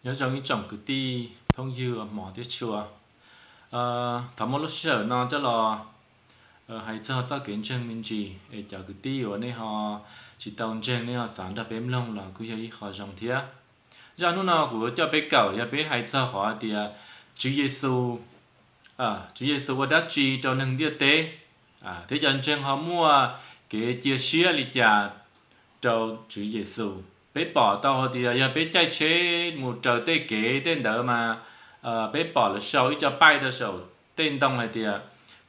Nyob zoo ib tsoom kwv tij phooj ywg hmov thiab tshua. Thov muab lub sij hawm no coj los hais txog txoj kev ntseeg me ntsis es cov kwv tij uas nej ho tsis tau ntseeg nej ho xav nrog peb mloog los kuj yog ib qho zoo thiab. Zaj hnub no kuv coj peb kawm yog peb hais txog qhov tias Tswv Yexus, Tswv Yexus ua dab tsi rau neeg ntiaj teb, thiab cov ntseeg ho muaj kev cia siab li cas rau Tswv Yexus. Peb pom tau hais tias yog peb caij tsheb mus raws tej kev tej ntawd mas peb pom lawv sau ib co paij rau saum tej ntoo hais tias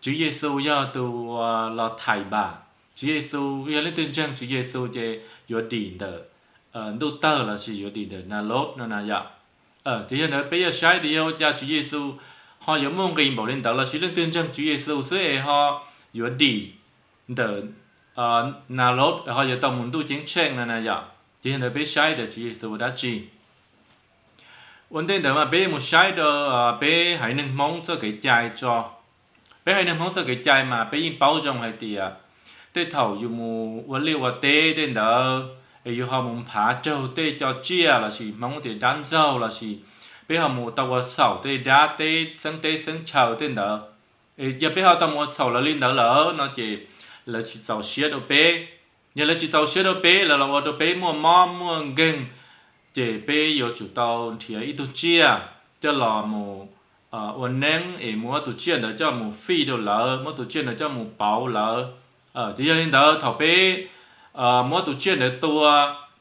Tswv Yexus yog tus uas los thaiv npam. Tswv Yexus yog leej twg ntseeg Tswv Yexus ces yuav dim ntawm ntuj tawg lossis yuav dim ntawm nas lod no na yom. Ces yog ntawd peb yuav saib tias yog ua cas Tswv Yexus ho yuav muaj nqis npaum li ntawd lossis leej twg ntseeg Tswv Yexus xwb es ho yuav dim ntawm nas lod ho yuav tau mus ntuj ceeb tsheej no na yom. Ces yog ntawd peb saib tias Tswv Yexus ua dab tsi. Ua ntej ntawd mas peb mus saib rau peb haiv neeg Hmoob txoj kev cai tso. Peb haiv neeg Hmoob txoj kev cai mas peb yeej paub zoo hais tias tej thaum yus mus ua liaj ua teb tej ntawd es yus ho mus nphav raug tej co tsiaj lossis Hmoob tias dab ntxaug lossis peb ho mus tau ua txhaum tej dab teb xeeb teb xeeb chaw tej ntawd, yog peb ho tau mus ua txhaum lawv li ntawd lawm no ces lawv tsis txaus siab rau peb. Yog lawv tsis txaus siab rau peb, lawv los ua rau peb muaj mob muaj nkeeg, ces peb yuav tsum tau nrhiav ib tug tsiaj coj los mus ua neeb es muab tus tsiaj ntawd coj mus fij rau lawv, muab tus tsiaj ntawd coj mus pauv lawv. Ces yog li ntawd thaum peb muab tus tsiaj ntawd tua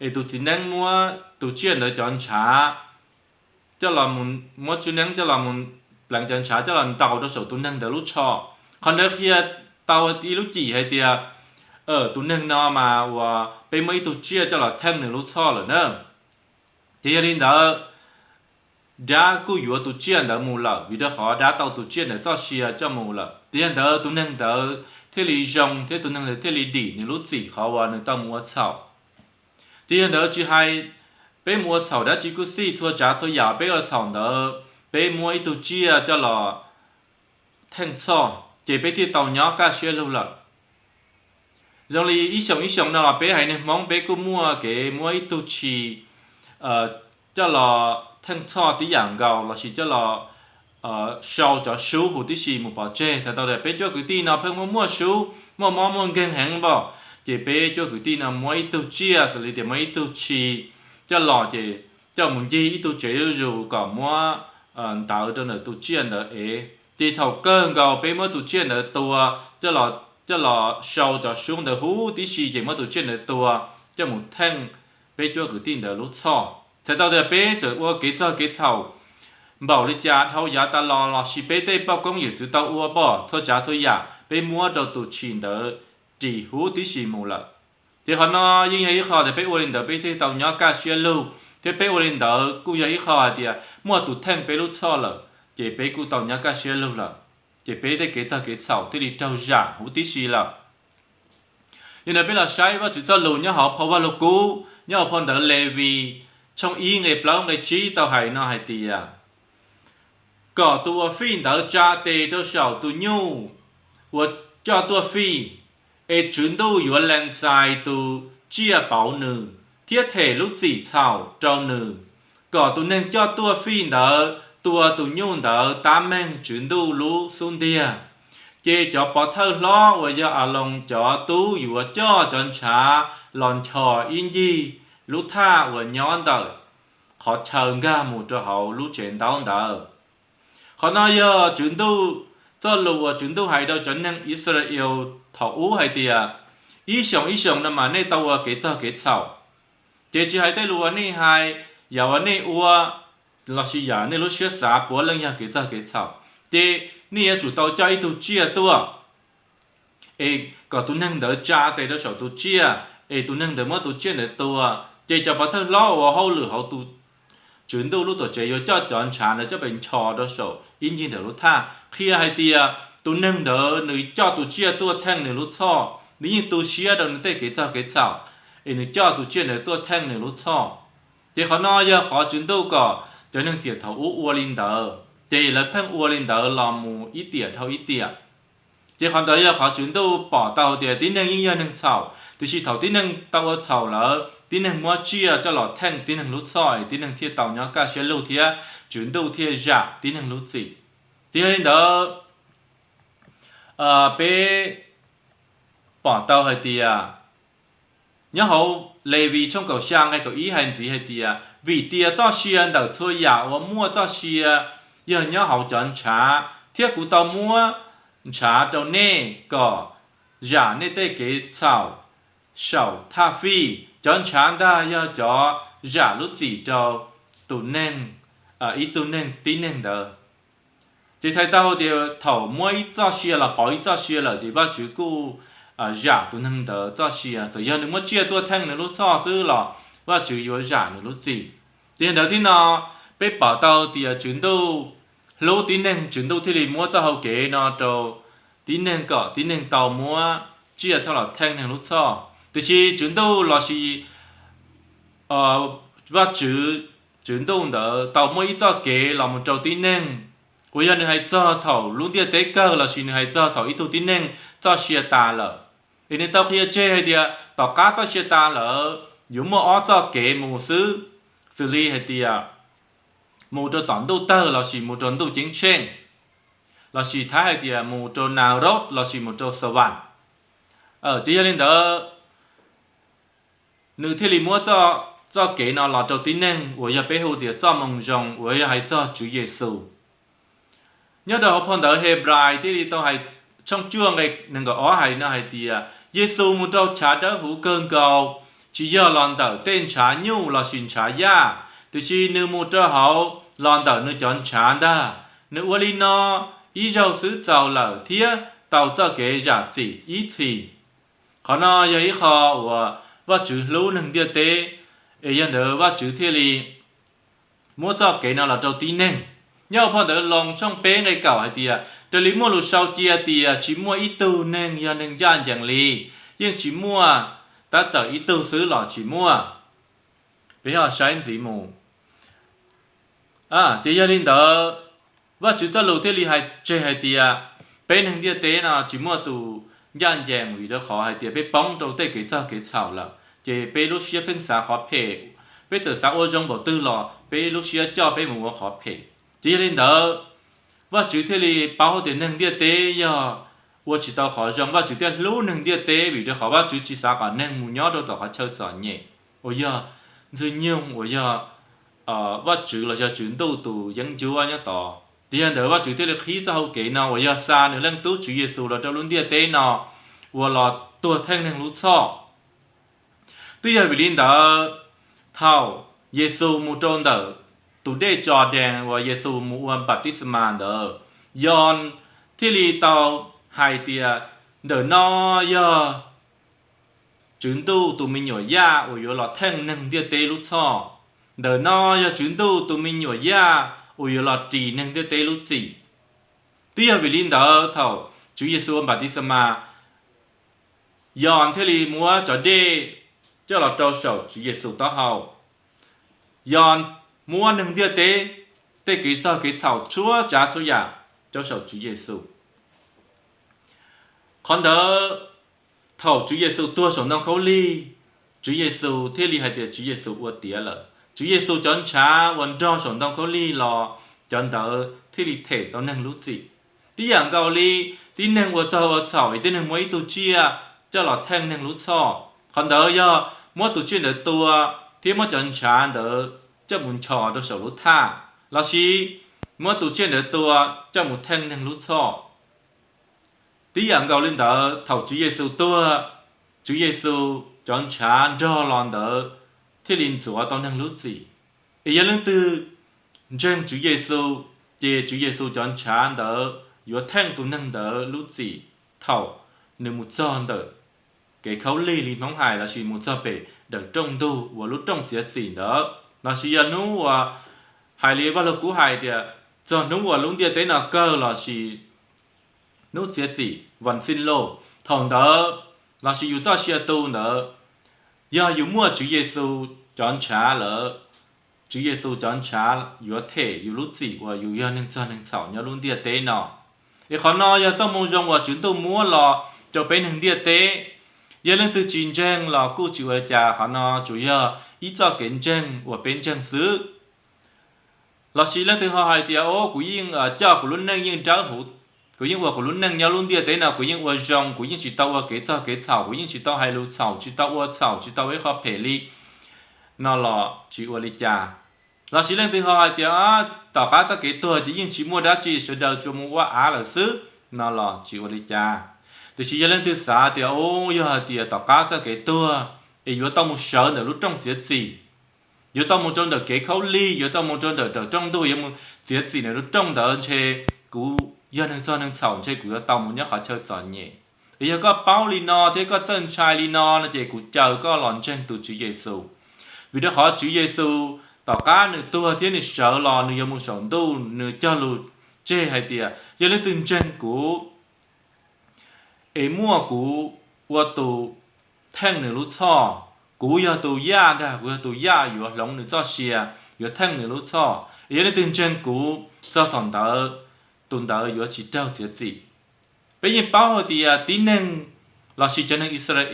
es tus txiv neeb muab tus tsiaj ntawd cov ntshav coj los, muab tsiaj neeb coj los mus pleev cov ntshav coj los ntaus rau saum tus neeg ntawd lub tsho, qhov ntawd qhia tau ib lub cim hais tias tus neeg no mas uas peb muab ib tug tsiaj coj los theej nws lub txhoj lawm na. Ces yog li ntawd dab kuj yuav tus tsiaj ntawd mus lawm vim rau qhov dab tau tus tsiaj ntawd txoj sia coj mus lawm. Ces yog ntawd tus neeg ntawd thiaj li zoo thiab tus neeg ntawd thiaj li dim nws lub txim qhov uas nws tau mus ua txhaum. Ces yog ntawd tsis hais peb mus ua txhaum dab tsi kuj xij, txhua tsav txhua yam peb ua txhaum ntawd peb muab ib tug tsiaj coj los theej txhoj ces peb thiaj tau nyob kaj siab lug lawm. Zoo li ib xyoos ib xyoos no los peb haiv neeg Hmoob peb kuj muaj kev muab ib tug tshis coj los theej txhoj tib yam nkaus lossis coj los sau cov sub huv tib si mus pov tseg. Txhais tau tias peb cuab kwv tij no pheej muaj muaj sub muaj mob muaj nkeeg heev npom, ces peb cuab kwv tij no muab ib tug tsiaj xws li tias muab ib tug tshis coj los ces coj mus ncig ib tug tsev zuj zus kom muab ntawv rau ntawm tus tsiaj ntawd ev. Ces thaum kawg nkaus peb muab tus tsiaj ntawd tua, coj los sau cov sub ntawd huv tib si ces muab tus tsiaj ntawd tua coj mus theej peb cuab kwv tij ntawd lub txhoj. Txhais tau tias peb txawm ua kev txog kev txhaum npaum li cas dhau yav tas los lossis peb tej poj koob yawm txwv tau ua pom txhua tsav txhua yam peb muab rau tus tshis ntawd ris huv tib si mus lawm. Ces qhov no yeej yog ib qho tias peb ua li ntawd peb thiaj tau nyob kaj siab lug, thiab peb ua li ntawd kuj yog ib qho hais tias muaj tus theej peb lub txhoj lawm, ces peb kuj tau nyob kaj siab lug lawm, ces peb tej kev txog kev txhaum thiaj li raug zam huv tib si lawm. Yog ntawd peb los saib Vajtswv txoj lus nyob hauv phau Vaj Lug Kub, nyob hauv phau ntawv Levis tshooj ib nqe plaub nqe tsib tau hais no hais tias, kom tus uas fij ntawd tsa tes rau saum tus nyuj uas coj tuaj fij, es Tswv Ntuj yuav lees txais tus tsiaj pauv nws, thiab them lub txim txhaum rau nws. Kom tus neeg coj tuaj fij ntawd tua tus nyuj ntawd tab meeg Tswv Ntuj lub xub ntiag. Ces cov pov thawj hlob uas yog Aloos cov tub yuav coj cov ntshav los nchos ib ncig lub thaj uas nyob ntawm qhov chaw nkag mus rau hauv lub tsev ntaub ntawd. Qhov no yog Tswv Ntuj txoj lus uas Tswv Ntuj hais rau cov neeg Israel thaum ub hais tias, ib xyoos ib xyoos no mas nej tau ua kev txog kev txhaum. Ces tsis hais tej lus uas nej hais, yam uas nej ua, lossis yam nej lub siab xav puav leej yog kev txog kev txhaum. Ces nej yuav tsum tau coj ib tug tsiaj tuaj, es kom tus neeg ntawd tsa tes rau saum tus tsiaj, es tus neeg ntawd muab tus tsiaj ntawd tua. Ces cov pov thawj hlob uas hauj lwm hauv tus Tswv Ntuj lub tuam tsev yuav coj cov ntshav ntawd coj pes nchos rau saum ib ncig ntawm lub thaj, qhia hais tias tus neeg ntawd nws coj tus tsiaj tuaj theej nws lub txhoj, nws yeej tu siab rau nws tej kev txog kev txhaum, es nws coj tus tsiaj ntawd tuaj theej nws lub txhoj. Ces qhov no yog qhov Tswv Ntuj kom cov neeg tiam thaum ub ua li ntawd, ces lawv pheej ua li ntawd los mus ib tiam dhau ib tiam. Ces qhov ntawd yog qhov Tswv Ntuj pom tau tias tib neeg yeej yog neeg txhaum, tiam sis thaum tib neeg tau ua txhaum lawm, tib neeg muab tsiaj coj los theej tib neeg lub txhoj, tib neeg thiaj tau nyob kaj siab lug thiab Tswv Ntuj thiaj zam tib neeg lub txim. Ces yog li ntawd, peb pom tau hais tias nyob hauv Levis tshooj kaum xya nqe kaum ib hais ntxiv hais tias, vim tias txoj sia ntawm txhua yam uas muaj txoj sia yog nyob hauv cov ntshav, thiab kuv tau muab ntshav rau nej kom zam nej tej kev txhaum saum thaj fij. Cov ntshav ntag yog cov zam lub txim rau tus neeg, ib tug neeg tib neeg ntawd. Ces txhais tau tias thaum muab ib txoj sia los pauv ib txoj sia lawm ces Vajtswv kuj zam tus neeg ntawd txoj sia. Txawm yog nws muab tsiaj tuaj theej nws lub txhoj xwb los Vajtswv yuav zam nws lub txim. Ces yog ntawd thiab no, peb pom tau tias Tswv Ntuj hlub tib neeg, Tswv Ntuj thiaj li muab txoj hau kev no rau tib neeg kom tib neeg tau muab tsiaj coj los theej neeg lub txhoj. Tiam sis Tswv Ntuj lossis Vajtswv, Tswv Ntuj ntawd tau muab ib txoj kev los mus rau tib neeg uas yog nws hais txog thaum lub ntiaj teb kawg lossis nws hais txog thaum ib tug tib neeg txoj sia tas lawm. Es nws tau qhia tseg hais tias tom qab txoj sia tas lawm yuav muaj ob txoj kev mus xwb, xws li hais tias mus rau tom ntuj tawg lossis mus rau ntuj ceeb tsheej, lossis Thaib hais tias mus rau nas rov lossis mus rau xa vas. Ces yog li ntawd, nws thiaj li muab txoj kev no los rau tib neeg uas yog peb hu tias txoj moo zoo uas yog hais txog Tswv Yexus. Nyob rau hauv phau ntawv Hebrais thiaj li tau hais tshooj cuaj nqe nees nkaum ob hais no hais tias, Yexus mus rau chav dawb huv kawg nkaus, tsis yog los ntawm tej ntshav nyuj lossis ntshav yaj, tiam sis nws mus rau hauv los ntawm nws cov ntshav ntag. Nws ua li no ib zaug xwb txaus lawm thiab tau txoj kev zam txim ib txhis. Qhov no yog ib qho uas Vajtswv hlub neeg ntiaj teb, es yog ntawd Vajtswv thiaj li muab txoj kev no los rau tib neeg. Nyob hauv phau ntawv Loos tshooj peb nqe kaum hais tias, raws li muaj lus sau cia tias tsis muaj ib tug neeg yog neeg ncaj ncees li, yeej tsis muaj, tab txawm ib tug xwb los tsis muaj. Peb ho saib ntxiv mus. Ces yog li ntawd, Vajtswv txoj lus thiaj li hais tseg hais tias peb neeg ntiaj teb no tsis muaj tus ncaj ncees vim rau qhov hais tias peb poob rau tej kev txog kev txhaum lawm, ces peb lub siab pheej xav qhov phem, peb txawm xav ua zoo npaum twg los peb lub siab coj peb mus ua qhov phem. Ces yog li ntawd, Vajtswv thiaj li paub tias neeg ntiaj teb yog ua tsis tau qhov zoo, Vajtswv thiaj hlub neeg ntiaj teb vim rau qhov Vajtswv tsis xav kom neeg mus nyob rau tom qhov chaw txom nyem uas yog Ntxwg Nyoog uas yog Vajtswv los yog Tswv Ntuj tus yeeb ncuab nyob tod. Ces yog ntawd Vajtswv thiaj li qhib txoj hau kev no uas yog xa nws Leej Tub Tswv Yexus los rau lub ntiaj teb no uas los tuag theej neeg lub txhoj. Twb yog vim li ntawd, thaum Yexus mus rau ntawm tus dej Tso Dees uas Yexus mus ua npam tib xas mas ntawd, Yoos thiaj li tau hais tias, ntawm no yog Tswv Ntuj tus me nyuam yaj uas yuav los theej neeg ntiaj teb lub txhoj. Ntawm no yog Tswv Ntuj tus me nyuam yaj uas yuav los ris neeg ntiaj teb lub txim. Twb yog vim li ntawd thaum Tswv Yexus ua npam tib xas mas, Yoos thiaj li muab cov dej coj los rau saum Tswv Yexus taub hau. Yoos muab neeg ntiaj teb tej kev txog kev txhaum txhua tsav txhua yam rau saum Tswv Yexus. Qhov ntawd, thaum Tswv Yexus tuag saum ntoo khaub lig, Tswv Yexus thiaj li hais tias Tswv Yexus ua tiav lawm. Tswv Yexus cov ntshav uas nrog saum ntoo khaub lig los, cov ntawd thiaj li them tau neeg lub txim. Tib yam nkaus li, tib neeg ua txog ua txhaum es tib neeg muab ib tug tsiaj coj los theej neeg lub txhoj. Qhov ntawd yog muab tus tsiaj ntawd tua thiab muab cov ntshav ntawd coj mus nchos rau saum lub thaj, lossis muab tus tsiaj ntawd tua coj mus theej neeg lub txhoj. Tib yam nkaus li ntawd, thaum Tswv Yexus tuag, Tswv Yexus cov ntshav nrog los ntawd thiaj li ntxuav tau neeg lub txim. Es yog leej twg ntseeg Tswv Yexus, ces Tswv Yexus cov ntshav ntawd yuav theej tus neeg ntawd lub txim thaum nws mus txog ntawm kev khaub lig li Hmoob hais lossis mus txog pem dawm rooj ntug uas lub rooj txiav txim ntawd, lossis yog hnub uas hais li Vaj Lug Kub hais tias txog hnub uas lub ntiaj teb no kawg lossis hnub txiav txim vas xij lauj, thaum ntawd lossis yus txoj sia tu ntawd, yog yus muaj Tswv Yexus cov ntshav lawm, Tswv Yexus cov ntshav yuav them yus lub txim uas yus yog neeg txog neeg txhaum nyob lub ntiaj teb no. Es qhov no yog txoj moo zoo uas Tswv Ntuj muab los rau peb neeg ntiaj teb, Yog leej twg tsis ntseeg los kuj tsis ua li cas, qhov no tsuas yog ib txoj kev ntseeg uas peb ntseeg xwb. Lossis leej twg ho hais tias, o, kuv yeej coj kuv lub neej yeej dawb huv, kuv yeej ua kuv lub neej nyob lub ntiaj teb no kuv yeej ua zoo, kuv yeej tsis tau ua kev txog kev txhaum, kuv yeej tsis tau hais lus txhaum, tsis tau ua txhaum, tsis tau ua ib qho phem li, no los tsis ua li cas. Lossis leej twg ho hais tias, tom qab txoj kev tuag ces yeej tsis muaj dab tsi, sawv daws tsuas mus ua av lawm xwb, no los tsis ua li cas. Tiam sis yog leej twg xav tias, o, yog hais tias tom qab txoj kev tuag es yuav tau mus sawv ntawm lub rooj txiav txim, yuav tau mus rau ntawm kev khaub lig, yuav tau mus rau ntawm rooj ntuj, yuav mus txiav txim ntawm lub rooj ntawd ntshe kuv yog neeg txog neeg txhaum, ntshe kuv yuav tau mus nyob qhov chaw txom nyem. Es yog koj paub li no thiab koj txawj ntshai li no no ces kuv caw koj los ntseeg tus Tswv Yexus. Vim rau qhov Tswv Yexus tom qab nws tuag thiab nws sawv los nws yuav mus saum ntuj, nws cog lus tseg hais tias, yog leej twg ntseeg kuv es muaj kuv ua tus theej nws lub txhoj, kuv yog tus yaj ntag, kuv yog tus yaj yuav hloov nws txoj sia, yuav theej nws lub txhoj. Es yog leej twg ntseeg kuv, txog thaum ntawd tus ntawd yuav tsis raug txiav txim. Peb yeej paub hais tias tib neeg lossis cov neeg Israel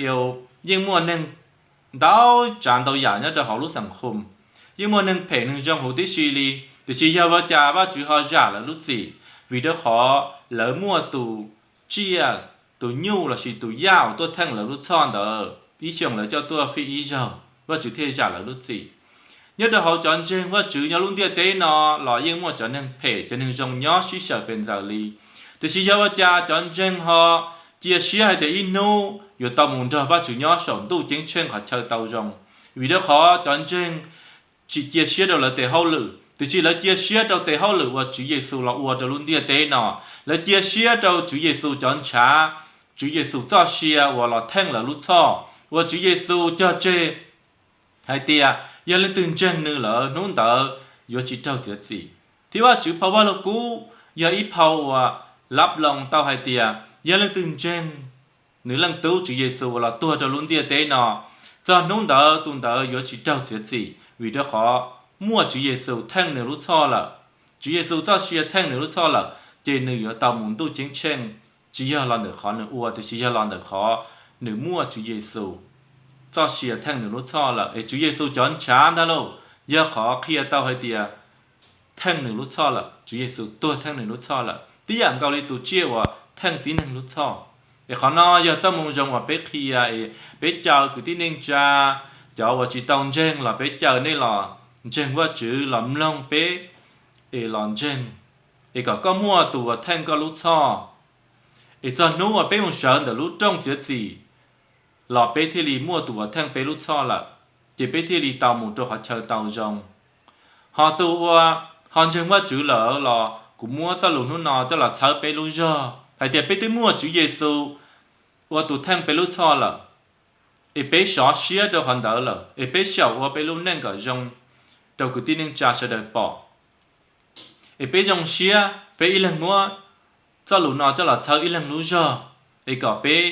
yeej muaj neeg ntau tsav ntau yam nyob rau hauv lub xeem Hum, yeej muaj neeg phem neeg zoo huv tib si li. Tiam sis yog ua cas Vajtswv ho zam lawv lub txim? Vim rau qhov lawv muaj tus tsiaj, tus nyuj lossis tus yaj uas tuaj theej lawv lub txhoj ntawd ib xyoos lawv coj tuaj fij ib zaug, Vajtswv thiaj zam lawv lub txim. Nyob rau hauv cov ntseeg Vajtswv nyob lub ntiaj teb no los yeej muaj cov neeg phem cov neeg zoo nyob sib xyaw pes ntxaws li. Tiam sis yog ua cas cov ntseeg ho cia siab hais tias ib hnub yuav tau mus nrog Vajtswv nyob saum ntuj ceeb tsheej qhov chaw tau zoo? Vim rau qhov cov ntseeg tsis cia siab rau lawv tes hauj lwm, tiam sis lawv cia siab rau tes hauj lwm uas Tswv Yexus los ua rau lub ntiaj teb no. Lawv cia siab rau Tswv Yexus cov ntshav, Tswv Yexus txoj sia uas los theej lawv lub txhoj, uas Tswv Yexus cog tseg hais tias yog leej twg ntseeg nws lawm hnub ntawd yuav tsis raug txiav txim. Thiab Vajtswv phau Vajlugkub yog ib phau uas lab loo tau hais tias yog leej twg ntseeg nws leej Tub Tswv Yexus uas los tuag rau lub ntiaj teb no, txog hnub ntawd tus ntawd yuav tsis raug txiav txim, vim rau qhov muaj Tswv Yexus theej nws lub txhoj lawm. Tswv Yexus txoj sia theej nws lub txhoj lawm, ces nws yuav tau mus ntuj ceeb tsheej, tsis yog los ntawm qhov nws ua, tiam sis yog los ntawm qhov nws muaj Tswv Yexus txoj sia theej nws lub txhoj lawm. Es Tswv Yexus cov ntshav ntag lauj, yog qhov qhia tau hais tias theej nws lub txhoj lawm, Tswv Yexus tuag theej nws lub txhoj lawm, tib yam nkaus li tus tsiaj uas theej tib neeg lub txhoj. Es qhov no yog txoj moo zoo uas peb qhia, es peb caw kwv tij neej tsa, cov uas tsis tau ntseeg los peb caw nej los ntseeg Vajtswv, los mloog peb, es los ntseeg, es kom koj muaj tus uas theej koj lub txhoj. Es txog hnub uas peb mus sawv ntawm lub rooj txiav txim los peb thiaj li muaj tus uas theej peb lub txhoj lawm, ces peb thiaj li tau mus rau qhov chaw tau zoo. Ho tus uas ho ntseeg Vajtswv lawm los kuv muab txoj lus hnub no coj los txhawb peb lub zog hais tias peb twb muaj Tswv Yexus ua tus theej peb lub txhoj lawm, es peb sov siab rau qhov ntawd lawm, es peb xyaum ua peb lub neej kom zoo rau kwv tij neej tsa sawv daws pom. Es peb zoo siab, peb ib leeg muab txoj lus no coj los txhawb ib leeg lub zog, es kom peb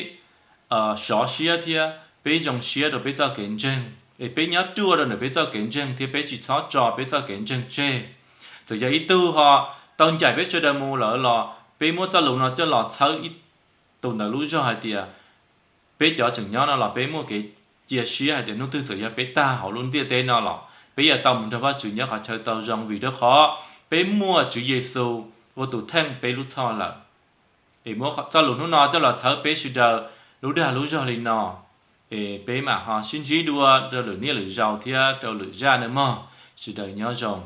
sov siab thiab peb zoo siab rau peb txoj kev ntseeg, es peb nyob ruaj rau ntawm peb txoj kev ntseeg thiab peb tsis txhob tso peb txoj kev ntseeg tseg. Txawm yog ib tug ho tau ncaim peb sawv daws mus lawm los peb muab txoj lus no coj los txhawb ib tus ntawd lub zog hais tias peb cov tseem nyob no los peb muaj kev cia siab hais tias hnub twg txawm yog peb tag hauv lub ntiaj teb no los peb yuav tau mus nrog Vajtswv nyob qhov chaw tau zoo, vim rau qhov peb muaj Tswv Yexus ua tus theej peb lub txhoj lawm. Es muab txoj lus hnub no coj los txhawb peb sawv daws lub dag lub zog li no, es peb mam ho sib ntsib dua rau lwm niaj lwm zaus thiab rau lwm zaj nawb mog. Sawv daws nyob zoo.